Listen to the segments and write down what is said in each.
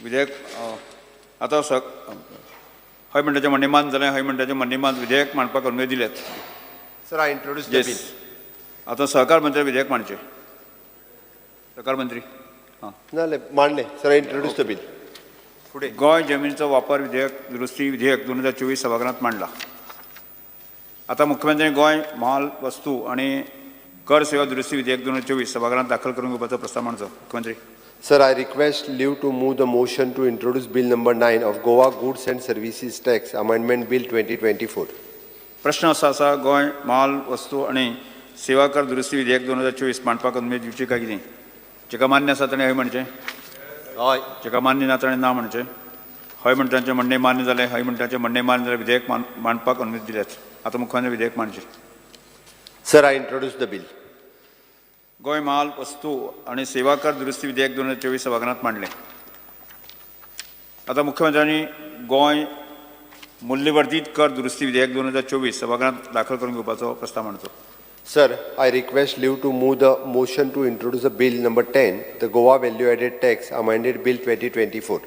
विधेयक आतां हय म्हणटाचें म्हणणें मान्य जालें. हय म्हणटाचें म्हणणें मान्य विधेयक मांडपाक अनुमती दिल्यात. Sir, I introduce the bill. Yes. आतां सहकार मंत्री विधेयक मांडचें. सहकार मंत्री. हां. जालें, मांडलें. Sir, I introduce the bill. फुडें. गोंय जमिनीचो वापर विधेयक दुरुस्ती विधेयक 2024 सभागृहांत मांडला. आतां मुख्यमंत्री गोंय म्हाल वस्तू आनी कर सेवा दुरुस्ती विधेयक 2024 सभागृहांत दाखल करून घेवपाचो प्रस्ताव मांडचो. मुख्यमंत्री. Sir, I request leave to move the motion to introduce Bill number 9 of Goa Goods and Services Tax Amendment Bill 2024. प्रश्न असो आसा, गोंय म्हाल वस्तू आनी सेवा कर दुरुस्ती विधेयक 2024 मांडपाक अनुमती दिवची काय कितें? जेका मान्य आसा ताणें हय म्हणचें. हय. जेका मान्य ना ताणें ना म्हणचें. हय म्हणटांचें म्हणणें मान्य जालें. हय म्हणटांचें म्हणणें मान्य जालें. विधेयक मांडपाक अनुमती दिल्यात. आतां मुख्यमंत्री विधेयक मांडचें. Sir, I introduce the bill. Goa म्हाल वस्तू आनी सेवा कर दुरुस्ती विधेयक 2024 सभागृहांत मांडलें. आतां मुख्यमंत्र्यांनी गोंय मूल्यवर्धीत कर दुरुस्ती विधेयक 2024 सभागृहांत दाखल करून घेवपाचो प्रस्ताव मांडचो. Sir, I request leave to move the motion to introduce a bill number 10, the Goa Value Added Tax Amended Bill 2024.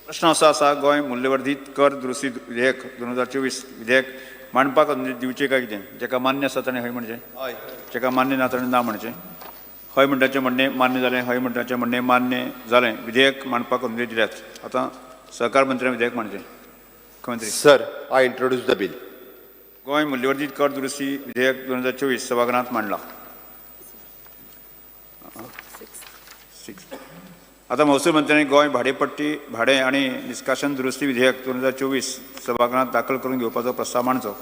प्रश्न असो आसा, गोंय मूल्यवर्धीत कर दुरुस्ती विधेयक 2024 विधेयक मांडपाक अनुमती दिवची काय कितें? जेका मान्य आसा ताणें हय म्हणचें. हय. जेका मान्य ना ताणें ना म्हणचें. हय म्हणटाचें म्हणणें मान्य जालें. हय म्हणटाचें म्हणणें मान्य जालें. विधेयक मांडपाक अनुमती दिल्यात. आतां सहकार मंत्र्यान विधेयक मांडचें. मुख्यमंत्री. Sir, I introduce the bill. Goa मूल्यवर्धीत कर दुरुस्ती विधेयक 2024 सभागृहांत मांडला. सिक्स. आतां महसूल मंत्र्यांनी गोंय भाडेपट्टी भाडें आनी निष्कासन दुरुस्ती विधेयक 2024 सभागृहांत दाखल करून घेवपाचो प्रस्ताव मांडचो.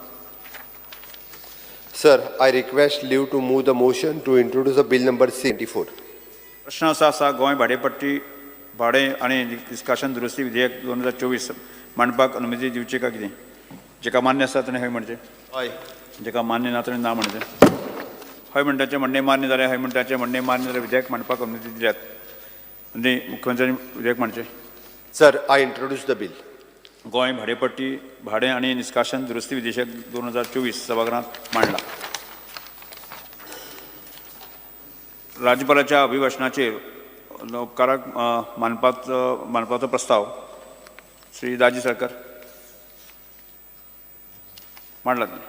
Sir, I request leave to move the motion to introduce a bill number 74. प्रश्न असो आसा, गोंय भाडेपट्टी भाडें आनी निष्कासन दुरुस्ती विधेयक 2024 मांडपाक अनुमती दिवची काय कितें? जेका मान्य आसा ताणें हय म्हणचें. हय. जेका मान्य ना ताणें ना म्हणचें. हय म्हणटाचें म्हणणें मान्य जालें. हय म्हणटाचें म्हणणें मान्य जालें. विधेयक मांडपाक अनुमती दिल्यात. आनी मुख्यमंत्र्यांनी विधेयक मांडचें. Sir, I introduce the bill. Goa भाडेपट्टी भाडें आनी निष्कासन दुरुस्ती विधेयक 2024 सभागृहांत मांडला. राज्यपालाच्या अभिभाशणाचेर उपकाराक मानपाचो प्रस्ताव श्री दाजी सरकार मांडला तुवें?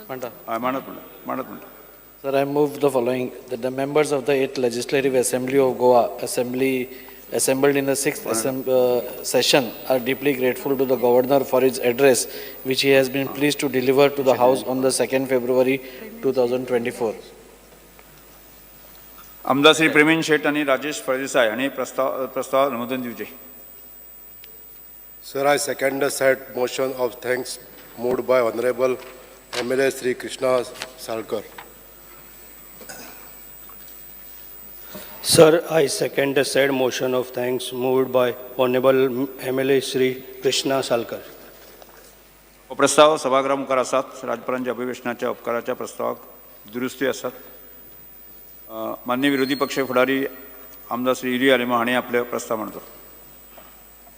Manda. हय, मांडत म्हणटा, मांडत म्हणटा. Sir, I move the following, that the members of the 8th Legislative Assembly of Goa Assembly assembled in the 6th session are deeply grateful to the Governor for his address, which he has been pleased to deliver to the House on the 2nd February 2024. आमदार श्री प्रेमेंद्र शेट आनी राजेश फळदेसाय हांणी प्रस्ताव अनुमोदन दिवचें. Sir, I second the said motion of thanks moved by Honorable MLA Sri Krishna Salkar. Sir, I second the said motion of thanks moved by Honorable MLA Shri Krishna Salkar. हो प्रस्ताव सभागृहा मुखार आसात. राज्यपालांच्या अभिभाशणाच्या उपकाराच्या प्रस्तावाक दुरुस्ती आसात. माननीय विरोधी पक्ष फुडारी आमदार श्री युरी आलेमांव हांणी आपले प्रस्ताव मांडचो.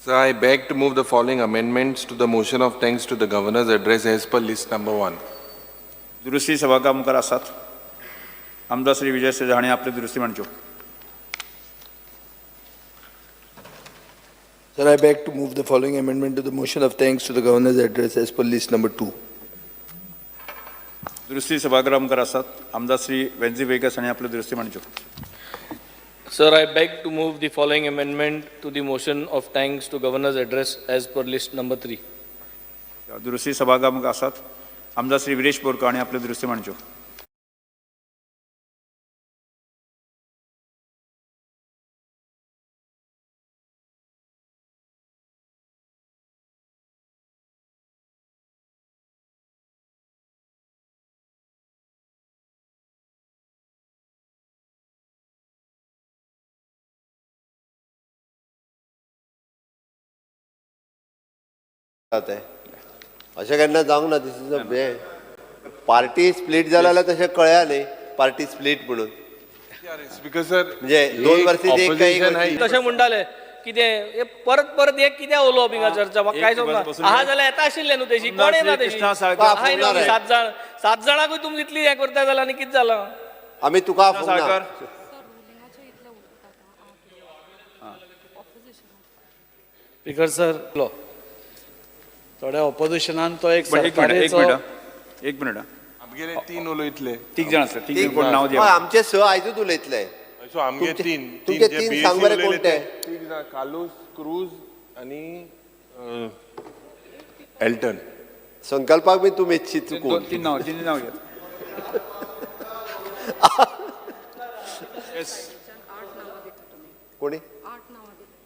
Sir, I beg to move the following amendments to the motion of thanks to the Governor's address as per list number 1. दुरुस्ती सभागृहा मुखार आसात. आमदार श्री विजय सेजा हांणी आपल्यो दुरुस्ती मांडच्यो. Sir, I beg to move the following amendment to the motion of thanks to the governor's address as per list number 2. दुरुस्ती सभागृहा मुखार आसात. आमदार श्री वेन्झी वेगस हांणी आपल्यो दुरुस्ती मांडच्यो. Sir, I beg to move the following amendment to the motion of thanks to Governor's address as per list number 3. दुरुस्ती सभागृहा मुखार आसात. आमदार श्री विरेश बोरकार हांणी आपल्यो दुरुस्ती मांडच्यो. जाता अशें केन्ना जावंक ना. This is a हे पार्टी स्प्लीट जाल्या जाल्यार तशें कळया न्ही, पार्टी स्प्लीट म्हणून. Speaker sir, म्हणजे दोन वर्सां एक काय एक वर्स. तशें म्हणटाले कितें हे परत परत एक कित्याक उलोवप हिंगा चर्चा म्हाका कांय समजना. आहा जाल्यार येता आशिल्लें न्हू तेशी, कोण येना तेशी. कृष्णा साळकर. आहाय न्हू 7 जाण, 7 जाणांकूय तुमी इतली हें करता जाल्यार आनी कितें जालां? आमी तुका आफोवंक ना. साळकर. स्पीकर सर लो थोड्या ऑपोजिशनान तो एक पण एक मिनिट, एक सरकारेचो मिनिट, एक मिनिट. आमगेले तीन उलयतले. तीग जाण आसले, तीग जाण कोण नांव हय, दिया. आमचे स आयजूच उलयतले. सो आमगे तीन. तुमचे तीन सांग बरे कोण ते. तीग जाण, कार्लूस क्रूज आनी एल्टन. संकल्पाक बी तूं मेजशी चुकून. दोन तीन नांव, तीन नांव घेत. येस. कोणी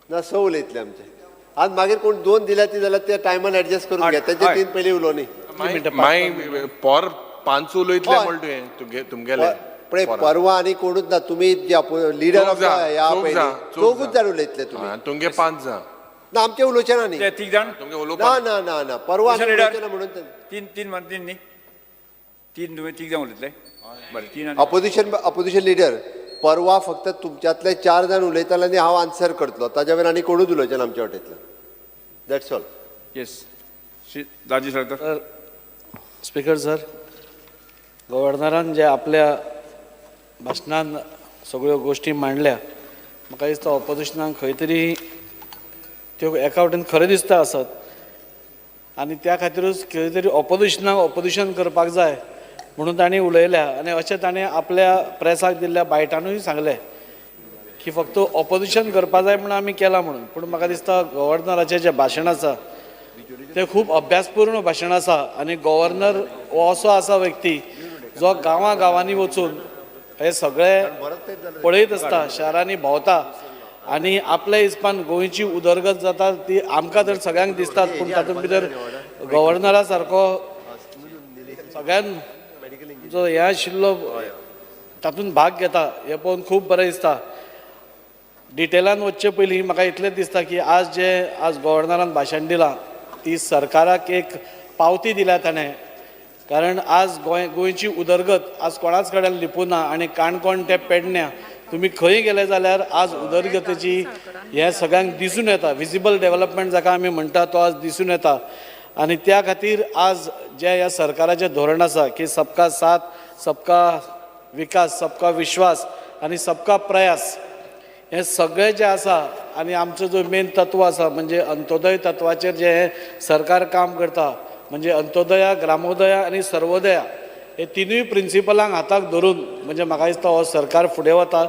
ना, स उलयतले आमचे. आज मागीर कोण दोन दिल्या ती जाल्यार त्या टायमान एडजस्ट करून आठ, घे. तेचे हय. तीन पयलीं उलोवनी. मागीर पोर पांच उलयतले हय. म्हणटा तुवें तुगे तुमगेले. पळय, परवा आनी कोणूच ना. तुमी जे लिडर ऑफ चौग जाण, ह्या चौग पयलीं जाण, चौग चौगूच जाण. जाण उलयतले तुमी. तुमगे पांच जाण. ना, आमचे उलोवचे ना न्ही. ते तीग जाण. तुमगे ना उलोवपा. ना ना ना, परवा आनी दुसरे leader. उलोवचे ना म्हणून तीन तीन तीन न्ही, तीन तुवें तीग जाण उलयतले. बरें, तीन आनी अपोजिशन लिडर परवा फक्त तुमच्यांतले चार जाण उलयताले आनी हांव आन्सर करतलो. ताज्या वयर आनी कोणूच उलोवचे ना आमच्या वाटेंतल्यान. That's all. Yes, Shri Rajesh Salkar. Sir, speaker sir, गव्हर्नरान जे आपल्या भाशणान सगळ्यो गोश्टी मांडल्या, म्हाका दिसता ऑपोजिशनाक खंय तरी त्यो एका वटेन खरें दिसता आसत आनी त्या खातीरूच खंय तरी ऑपोजिशनाक ऑपोजिशन करपाक जाय म्हणून तांणी उलयल्या. आनी अशें ताणें आपल्या प्रेसाक दिल्ल्या बायटानूय सांगलें की फक्त ऑपोजिशन करपा जाय म्हणून आमी केलां म्हणून. पूण म्हाका दिसता गव्हर्नराचें जें भाशण आसा तें खूब अभ्यासपूर्ण भाशण आसा आनी गव्हर्नर हो असो आसा व्यक्ती जो गांवां गांवांनी वचून हे सगळे पळयत आसता, शारांनी भोंवता आनी आपल्या हिसपान गोंयची उदरगत जाता ती आमकां तर सगळ्यांक दिसतात. पूण तातूंत भितर गव्हर्नरा सारको सगळ्यान जो हें आशिल्लो तातूंत भाग घेता हें पळोवन खूब बरें दिसता. डिटेलान वचचे पयलीं म्हाका इतलेंच दिसता की आज जे आज गव्हर्नरान भाशण दिलां ती सरकाराक एक पावती दिल्या ताणें, कारण आज गोंयची उदरगत आज कोणाच कडेन लिपूना आनी काणकोण ते पेडण्या तुमी खंय गेले जाल्यार आज उदरगतीची हें सगळ्यांक दिसून येता. विजिबल डेवलपमेंट जाका आमी म्हणटा तो आज दिसून येता आनी त्या खातीर आज जें ह्या सरकाराचें धोरण आसा की सबका साथ, सबका विकास, सबका विश्वास आनी सबका प्रयास, हें सगळें जें आसा आनी आमचो जो मेन तत्व आसा म्हणजे अंत्योदय तत्वाचेर जें हें सरकार काम करता, म्हणजे अंत्योदया, ग्रामोदया आनी सर्वोदया हे तिनूय प्रिंसिपलांक हाताक धरून म्हणजे म्हाका दिसता हो सरकार फुडें वता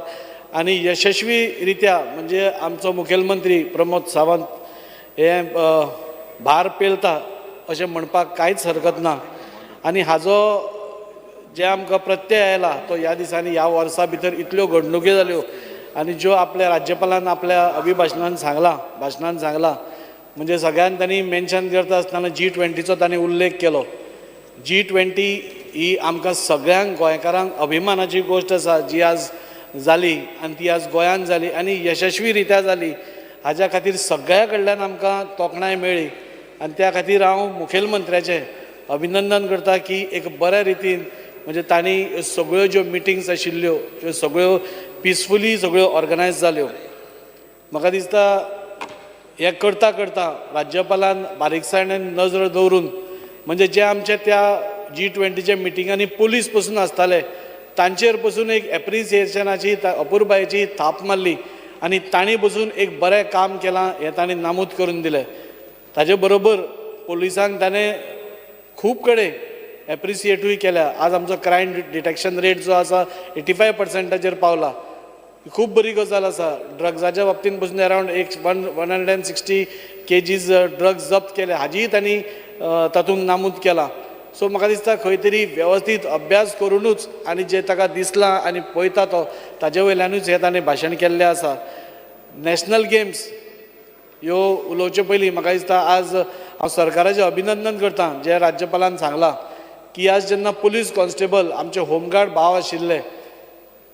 आनी यशस्वी रित्या म्हणजे आमचो मुखेलमंत्री प्रमोद सावंत हे भार पेलता अशें म्हणपाक कांयच हरकत ना. आनी हाजो जे आमकां प्रत्यय आयला तो ह्या दिसांनी ह्या वर्सा भितर इतल्यो घडणुक्यो जाल्यो आनी ज्यो आपल्या राज्यपालान आपल्या अभिभाशणान सांगलां, भाशणान सांगलां, म्हणजे सगळ्यान तांणी मेन्शन करता आसतना G20चो तांणी उल्लेख केलो. G20 ही आमकां सगळ्यांक गोंयकारांक अभिमानाची गोश्ट आसा जी आज जाली आनी ती आज गोंयांत जाली आनी यशस्वी रित्या जाली. हाज्या खातीर सगळ्या कडल्यान आमकां तोखणाय मेळ्ळी आनी त्या खातीर हांव मुखेलमंत्र्याचें अभिनंदन करता की एक बऱ्या रितीन म्हणजे तांणी सगळ्यो ज्यो मिटिंग्स आशिल्ल्यो त्यो सगळ्यो पिसफुली सगळ्यो ऑर्गनायज जाल्यो. म्हाका दिसता हें करता करता राज्यपालान बारीकसाणेन नजर दवरून म्हणजे जे आमचे त्या G20च्या मिटिंगांनी पुलीस पसून आसताले तांचेर पसून एक एप्रिसिएशनाची अपुरबायेची थाप मारली आनी तांणी पसून एक बरें काम केलां हें तांणी नामूद करून दिलें. ताजे बरोबर पुलिसांक ताणें खूब कडेन एप्रिसिएटूय केल्या. आज आमचो क्रायम डिटेक्शन रेट जो आसा 85%चेर पावला, खूब बरी गजाल आसा. ड्रग्साच्या बाबतींत पसून अरावंड एक 160 kgs drugs जप्त केले हाजीय तांणी तातूंत नामूद केलां. सो म्हाका दिसता खंय तरी वेवस्थीत अभ्यास करुनूच आनी जें ताका दिसलां आनी पळयता तो ताजे वयल्यानूच हें ताणें भाशण केल्लें आसा. नॅशनल गेम्स ह्यो उलोवचे पयलीं म्हाका दिसता आज हांव सरकाराचें अभिनंदन करता जें राज्यपालान सांगलां की आज जेन्ना पुलीस कॉन्स्टेबल आमचे होमगार्ड भाव आशिल्ले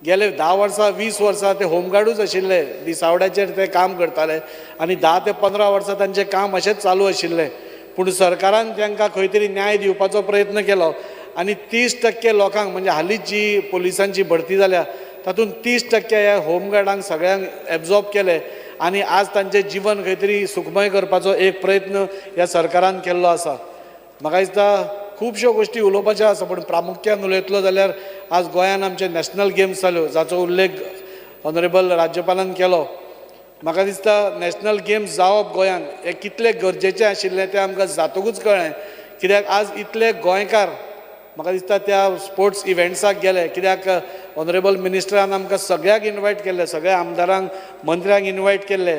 गेले 10 वर्सां 20 वर्सां ते होमगार्डूच आशिल्ले, दिसावड्याचेर ते काम करताले आनी 10 ते 15 वर्सां तांचें काम अशेंच चालू आशिल्लें. पूण सरकारान तांकां खंय तरी न्याय दिवपाचो प्रयत्न केलो आनी 30% लोकांक म्हणजे हालींच जी पुलिसांची भरती जाल्या तातूंत 30% ह्या होमगार्डांक सगळ्यांक एब्जॉर्ब केले आनी आज तांचें जिवन खंय तरी सुखमय करपाचो एक प्रयत्न ह्या सरकारान केल्लो आसा. म्हाका दिसता खुबश्यो गोश्टी उलोवपाच्यो आसा पूण प्रामुख्यान उलयतलो जाल्यार आज गोंयान आमचे नॅशनल गेम्स जाल्यो जाचो उल्लेख ऑनरेबल राज्यपालान केलो. म्हाका दिसता नॅशनल गेम्स जावप गोंयांत हें कितलें गरजेचें आशिल्लें तें आमकां जातकूच कळ्ळें, कित्याक आज इतले गोंयकार म्हाका दिसता त्या स्पोर्ट्स इव्हेंट्साक गेले, कित्याक ऑनरेबल मिनिस्टरान आमकां सगळ्यांक इनवायट केल्ले, सगळ्या आमदारांक मंत्र्यांक इनवायट केल्ले.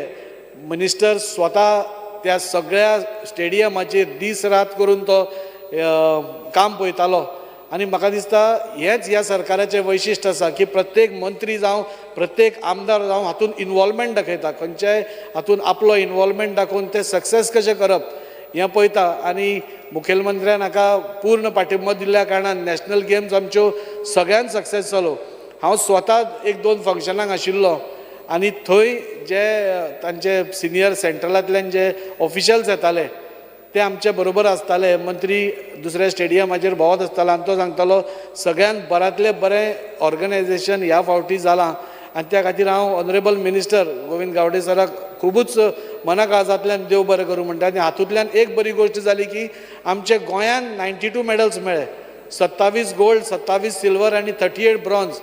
मिनिस्टर स्वता त्या सगळ्या स्टेडियमाचेर दीस रात करून तो काम पळयतालो आनी म्हाका दिसता हेंच ह्या सरकाराचें वैशिश्ट आसा की प्रत्येक मंत्री जावं प्रत्येक आमदार जावं हातूंत इनवॉल्वमेंट दाखयता, खंयच्याय हातूंत आपलो इनवॉल्वमेंट दाखोवन तें सक्सेस कशें करप हें पळयता. आनी मुखेलमंत्र्यान हाका पूर्ण पाठिंबो दिल्ल्या कारणान नॅशनल गेम्स आमच्यो सगळ्यांत सक्सेस जालो. हांव स्वता एक दोन फंक्शनाक आशिल्लो आनी थंय जे तांचे सिनियर सेंट्रलांतल्यान जे ऑफिशल्स येताले ते आमचे बरोबर आसताले. मंत्री दुसऱ्या स्टेडियमाचेर भोंवत आसतालो आनी तो सांगतालो सगळ्यांत बऱ्यांतलें बरें ऑर्गनायजेशन ह्या फावटी जालां आनी त्या खातीर हांव ऑनरेबल मिनिस्टर गोविंद गावडे सराक खुबूच मना काळजांतल्यान देव बरें करूं म्हणटा. आनी हातूंतल्यान एक बरी गोश्ट जाली की आमच्या गोंयान 92 मॅडल्स मेळ्ळे, 27 गोल्ड, 27 सिल्वर आनी 38 ब्रॉन्ज.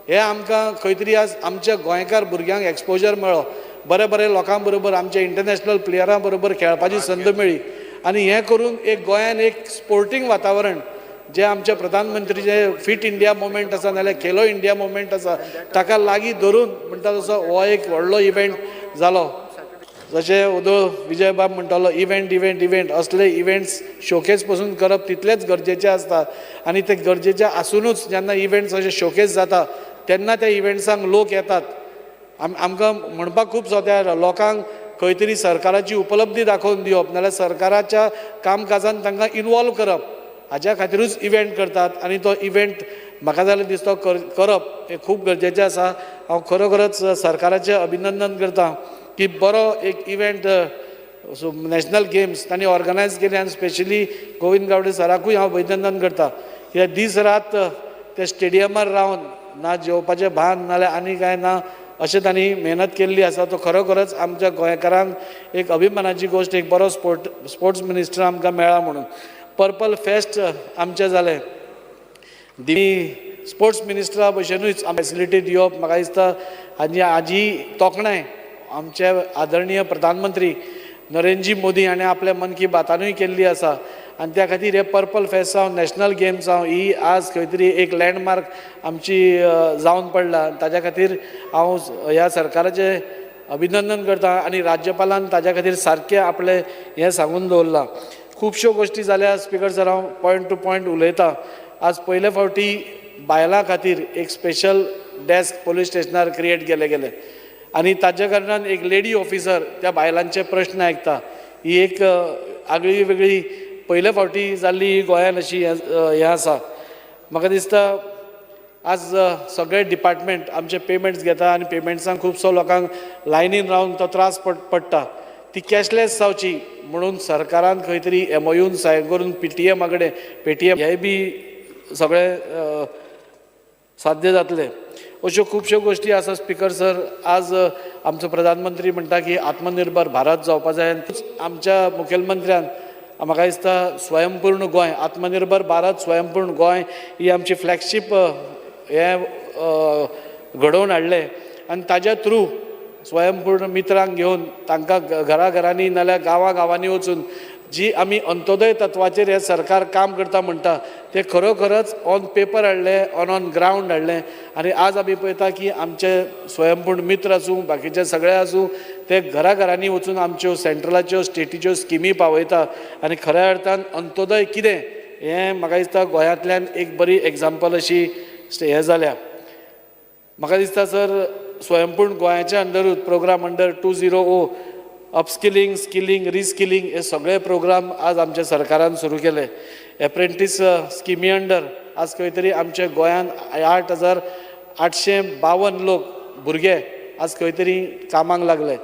हे आमकां खंय तरी आज आमच्या गोंयकार भुरग्यांक एक्सपोजर मेळ्ळो, बरे बरे लोकां बरोबर आमच्या इंटरनॅशनल प्लेयरां बरोबर खेळपाची संद मेळ्ळी आनी हें करून एक गोंयान एक स्पोर्टींग वातावरण जे आमच्या प्रधानमंत्रीचे फिट इंडिया मुवमेंट आसा नाल्यार खेलो इंडिया मुवमेंट आसा ताका लागीं धरून म्हणटा तसो हो एक व्हडलो इव्हेंट जालो. जशें उदो विजयबाब म्हणटालो इव्हेंट इव्हेंट इव्हेंट, असले इव्हेंट्स शोकेस पसून करप तितलेंच गरजेचें आसता आनी ते गरजेचें आसुनूच जेन्ना इव्हेंट्स अशे शोकेस जाता तेन्ना त्या इव्हेंट्सांक लोक येतात. आमकां म्हणपाक खूब सोदता लोकांक खंय तरी सरकाराची उपलब्धी दाखोवन दिवप नाल्यार सरकाराच्या कामकाजान तांकां इनवॉल्व करप हाज्या खातीरूच इव्हेंट करतात आनी तो इव्हेंट म्हाका जाल्यार दिसता करप हें खूब गरजेचें आसा. हांव खरोखरच सरकाराचें अभिनंदन करता की बरो एक इव्हेंट सो नॅशनल गेम्स तांणी ऑर्गनायज केले आनी स्पेशली गोविंद गावडे सराकूय हांव अभिनंदन करता कित्याक दीस रात त्या स्टेडियमार रावन ना जेवपाचें भान नाल्यार आनी कांय ना अशें तांणी मेहनत केल्ली आसा. तो खरोखरच आमच्या गोंयकारांक एक अभिमानाची गोश्ट, एक बरो स्पोर्ट्स मिनिस्टर आमकां मेळ्ळा म्हणून. पर्पल फेस्ट आमचें जालें, दी स्पोर्ट्स मिनिस्टरा भशेनूच फेसिलिटी दिवप म्हाका दिसता आनी हाजी तोखणाय आमचे आदरणीय प्रधानमंत्री नरेंद्रजी मोदी हाणें आपल्या मन की बातानूय केल्ली आसा आनी त्या खातीर हे पर्पल फेस्ट जावं नॅशनल गेम्स जावं ही आज खंय तरी एक लँडमार्क आमची जावन पडला. ताज्या खातीर हांव ह्या सरकाराचें अभिनंदन करता आनी राज्यपालान ताज्या खातीर सारकें आपलें हें सांगून दवरलां. खुबश्यो गोश्टी जाल्या स्पिकर सर, हांव पॉयंट टू पॉयंट उलयतां. आज पयले फावटी बायलां खातीर एक स्पेशल डेस्क पोलीस स्टेशनार क्रिएट केले गेले आनी ताज्या कारणान एक लेडी ऑफिसर त्या बायलांचे प्रश्न आयकता. ही एक आगळी वेगळी पयले फावटी जाल्ली ही गोंयान अशी हें आसा. म्हाका दिसता आज सगळे डिपार्टमेंट आमचे पेमेंट्स घेता आनी पेमेंट्सांक खुबसो लोकांक लायनीन रावन तो त्रास पडटा. ती कॅशलेस जावची म्हणून सरकारान खंय तरी एमओयून सायन करून पीटीएमा कडेन पेटीएम हेय बी सगळें साध्य जातलें. अश्यो खुबश्यो गोश्टी आसा स्पिकर सर. आज आमचो प्रधानमंत्री म्हणटा की आत्मनिर्भर भारत जावपा जाय. आमच्या मुखेलमंत्र्यान म्हाका दिसता स्वयंपूर्ण गोंय, आत्मनिर्भर भारत स्वयंपूर्ण गोंय ही आमची फ्लॅगशीप हें घडोवन हाडलें आनी ताज्या थ्रू स्वयंपूर्ण मित्रांक घेवन तांकां घराघरांनी नाल्यार गांवां गांवांनी वचून जी आमी अंत्योदय तत्वाचेर हें सरकार काम करता म्हणटा तें खरोखरच ऑन पेपर हाडलें, ऑन ग्रावंड हाडलें आनी आज आमी पळयता की आमचे स्वयंपूर्ण मित्र आसूं बाकीचे सगळे आसूं ते घराघरांनी वचून आमच्यो सेंट्रलाच्यो स्टेटीच्यो स्किमी पावयता आनी खऱ्या अर्थान अंत्योदय कितें हें म्हाका दिसता गोंयांतल्यान एक बरी एग्जाम्पल अशी हें जाल्या. म्हाका दिसता सर स्वयंपूर्ण गोंयाच्या अंडरूच प्रोग्राम अंडर 2.0 अपस्किलींग, स्किलींग, रिस्किलींग हे सगळे प्रोग्राम आज आमच्या सरकारान सुरू केले. एप्रेंटीस स्किमी अंडर आज खंय तरी आमच्या गोंयान 8,852 लोक भुरगे आज खंय तरी कामाक लागले.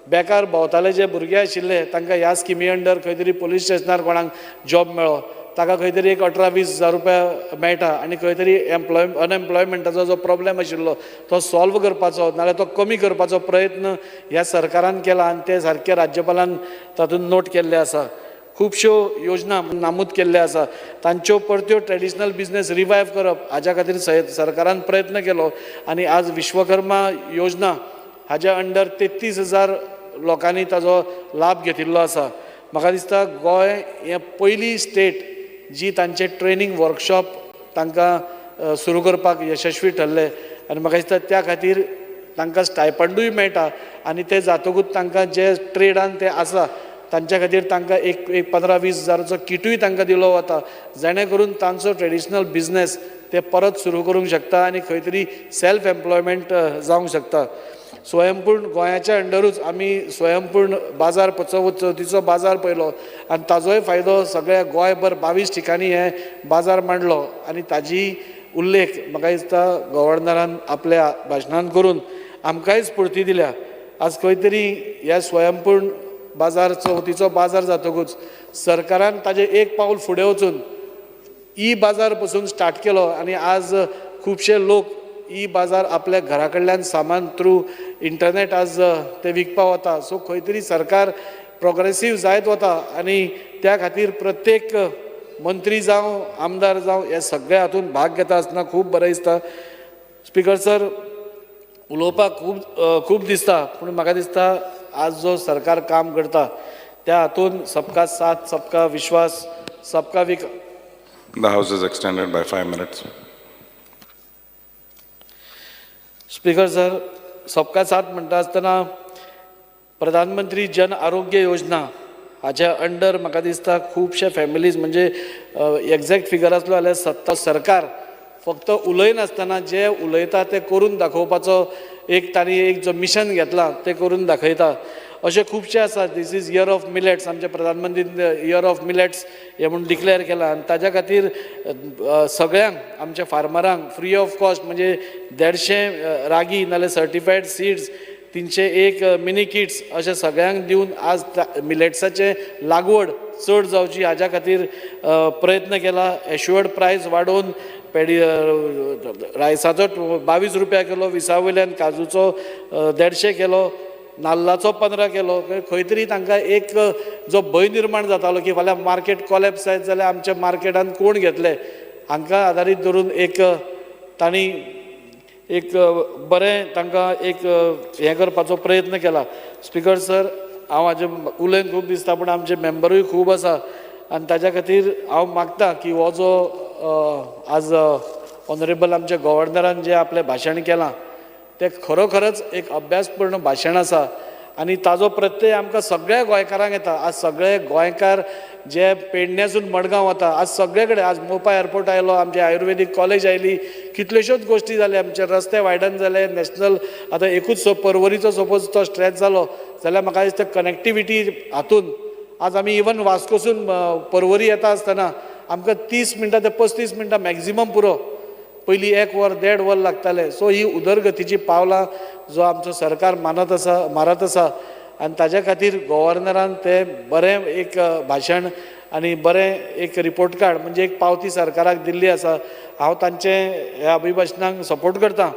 बेकार भोंवताले जे भुरगे आशिल्ले तांकां ह्या स्किमी अंडर खंय तरी पोलीस स्टेशनार कोणाक जॉब मेळ्ळो, ताका खंय तरी एक 18-20 हजार रुपया मेळटा आनी खंय तरी अनएम्प्लॉयमेंटाचो जो प्रॉब्लेम आशिल्लो तो सॉल्व करपाचो नाल्यार तो कमी करपाचो प्रयत्न ह्या सरकारान केला आनी ते सारके राज्यपालान तातूंत नोट केल्ले आसा. खुबश्यो योजना नामूद केल्ल्यो आसा, तांच्यो परत्यो ट्रेडिशनल बिजनेस रिवायव करप हाज्या खातीर सरकारान प्रयत्न केलो आनी आज विश्वकर्मा योजना हाज्या अंडर 33,000 लोकांनी ताजो लाभ घेतिल्लो आसा. म्हाका दिसता गोंय हें पयली स्टेट जी तांचे ट्रेनींग वर्कशॉप तांकां सुरू करपाक यशस्वी ठरले आनी म्हाका दिसता त्या खातीर तांकां स्टायपंडूय मेळटा आनी ते जातकूच तांकां जे ट्रेडान ते आसा तांच्या खातीर तांकां एक एक 15-20 हजाराचो किटूय तांकां दिलो वता, जेणे करून तांचो ट्रेडिशनल बिजनेस ते परत सुरू करूंक शकता आनी खंय तरी सेल्फ एम्प्लॉयमेंट जावंक शकता. स्वयंपूर्ण गोंयाच्या अंडरूच आमी स्वयंपूर्ण बाजार चवथीचो बाजार पळयलो आनी ताजोय फायदो सगळ्या गोंयभर 22 ठिकाणी हे बाजार मांडलो आनी ताजी उल्लेख म्हाका दिसता गव्हर्नरान आपल्या भाशणान करून आमकांय स्फूर्ती दिल्या. आज खंय तरी ह्या स्वयंपूर्ण बाजार चवथीचो बाजार जातकूच सरकारान ताजें एक पावल फुडें वचून ई बाजार पसून स्टार्ट केलो आनी आज खुबशे लोक ई बाजार आपल्या घरा कडल्यान सामान थ्रू इंटरनेट आज ते विकपा वता. सो खंय तरी सरकार प्रोग्रेसीव जायत वता आनी त्या खातीर प्रत्येक मंत्री जावं आमदार जावं हे सगळे हातूंत भाग घेता आसतना खूब बरें दिसता. स्पिकर सर, उलोवपाक खूब खूब दिसता, पूण म्हाका दिसता आज जो सरकार काम करता त्या हातूंत सबका साथ सबका विश्वास सबका विकास. The House is extended by 5 minutes. Speaker sir, सबका साथ म्हणटा आसतना प्रधानमंत्री जन आरोग्य योजना हाच्या अंडर म्हाका दिसता खुबशे फॅमिलीज, म्हणजे एग्जॅक्ट फिगर आसलो जाल्यार सत्ता सरकार फक्त उलयनासतना जे उलयता ते करून दाखोवपाचो एक तांणी एक जो मिशन घेतला ते करून दाखयता. अशे खुबशे आसा. This is year of millets, आमचे प्रधानमंत्री इयर ऑफ मिलेट्स हें म्हूण डिक्लेअर केलां आनी ताज्या खातीर सगळ्यांक आमच्या फार्मरांक फ्री ऑफ कॉस्ट म्हणजे 150 रागी नाल्यार सर्टिफायड सिड्स, 301 मिनी किट्स अशें सगळ्यांक दिवन आज मिलेट्साचें लागवड चड जावची हाज्या खातीर प्रयत्न केला. एश्युअर्ड प्रायस वाडोवन पेडी रायसाचो 22 रुपया केलो, 20 वयल्यान काजूचो 150 केलो, नाल्लाचो 15 केलो. खंय तरी तांकां एक जो भंय निर्माण जातालो की फाल्यां मार्केट कॉलेप्स जायत जाल्यार आमच्या मार्केटान कोण घेतले, हांकां आदारीत धरून एक तांणी एक बरें तांकां एक हें करपाचो प्रयत्न केला. स्पिकर सर, हांव हाजें उलयन खूब दिसता, पूण आमचे मेंबरूय खूब आसा आनी ताज्या खातीर हांव मागता की हो जो आज ऑनरेबल आमच्या गव्हर्नरान जें आपलें भाशण केलां तें खरोखरच एक अभ्यासपूर्ण भाशण आसा आनी ताजो प्रत्यय आमकां सगळ्या गोंयकारांक येता. आज सगळे गोंयकार जे पेडण्यासून मडगांव वता, आज सगळे कडेन आज मोपा एअरपोर्ट आयलो, आमचे आयुर्वेदीक कॉलेज आयली, कितल्योश्योच गोश्टी जाले, आमचे रस्ते वायडन जाले, नॅशनल आतां एकूच पर्वरीचो सपोज तो स्ट्रेच जालो जाल्यार म्हाका दिसता कनेक्टिविटी हातून आज आमी इवन वास्कोसून पर्वरी येता आसतना आमकां 30 मिनटां ते 35 मिनटां मॅक्झिमम पुरो, पयलीं 1 वर 1.5 वर लागतालें. सो ही उदरगतीची पावलां जो आमचो सरकार मानत आसा, मारत आसा आनी ताज्या खातीर गव्हर्नरान तें बरें एक भाशण आनी बरें एक रिपोर्ट कार्ड म्हणजे एक पावती सरकाराक दिल्ली आसा. हांव तांचें ह्या अभिभाशणाक सपोर्ट करता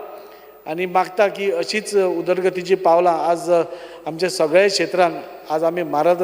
आनी मागता की अशीच उदरगतीची पावलां आज आमच्या सगळ्या क्षेत्रान आज आमी मारत.